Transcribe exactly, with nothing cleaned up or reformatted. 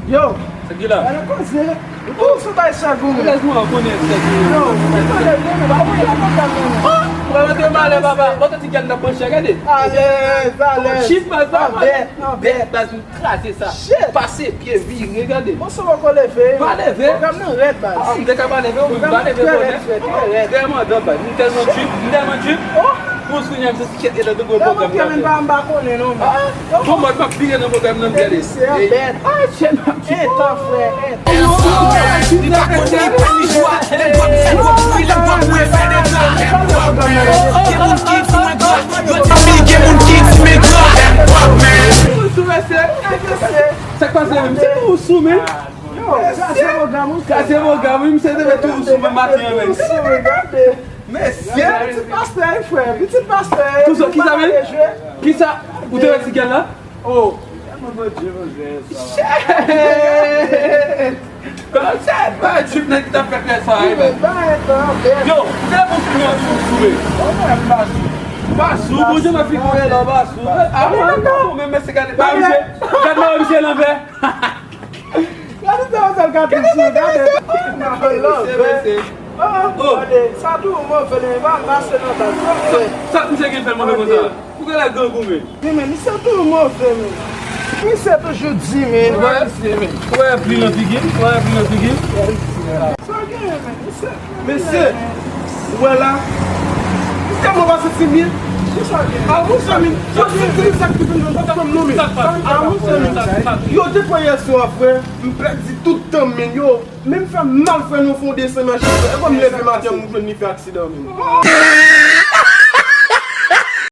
Yo, sa ki la? Gade koze. Ou sou bay sa goumen. Lèz mwen konnen sa ki la. Yo, ou konnen byen, men pa mwen la kontan men. Mwen mete malè papa. Mwen te ti gad nan pran chè, gade. Alèz, alèz. Chif baz la. Anbèt, anbèt. Baz m kraze sa. Shit. Pase pye vire, gade. Bon, sou poko leve. Pa leve. Pwogram nan rèd baz. Ah, m te ka pa leve, ou pa leve bonè. Trè rèd, trè rèd. Trè mandan baz. M tèlman trip, m tèlman trip. Oh. Pou sou nyam se Kèt, e tankou pwogram nan. Mwen pa, m pa konnen non. Ah, bon, mwen p ap vire nan pwogram nan, gade. Se yon bèt. Ah, chè nan ti. Entan, frè, entan. Li pa konn ni pè ni jwa, lè l dwòp fè dwòp, wi, lè l dwòp mwen fè dega. Gen moun ki di mwen gra, yo di mi, gen moun ki di mwen gra. Sou mesye, mesye. Sa k pase menm? Se tou sou men. Yo, kraze pwogram, wi. Kraze pwogram, wi, misye te met tou sou men maten an, men. Sou men, gade. Mesye! Pitit pastè, wi, frè. Pitit pastè. Tou sou kisa, men? Kisa? Ou te wè ti gèl la? Oh. Shit! Kòman sa, pa trip nèg ki t ap fè fè sa, wi, men. Yo, ou te bon pou yon sou, sou, men. Basou, Bondye, mwen figure la, Basou. Ah, mwen, mwen, men, men, se gade, pa misye. Gade, mwen, misye, lanvè. Gade sa, sa, gade sa, gade. Mesye, mesye. Oh, oh. Gade, sa tou move, men, pa, pa se nan baz. Sa, sa misye gen fè move konsa? Ou gen lè grangou, men. Wi, men, misye tou move, men. Misye toujou di, men. Wè, misye, men. Wè, pli nan figi, wè, pli nan figi. Sa gen, men, misye. Mesye, ou wè la? Ou tèlman pase timid. A mon zanmi, yo se ti sa ki vin nan pòt mwen non, men. A mon zanmi, yo deplwaye sou frè, m pèdi tout tan, men yo, men m fè mal, frè, nou fè yon desen nan chita. E kòm leve maten, m jwenn li fè aksidan, men.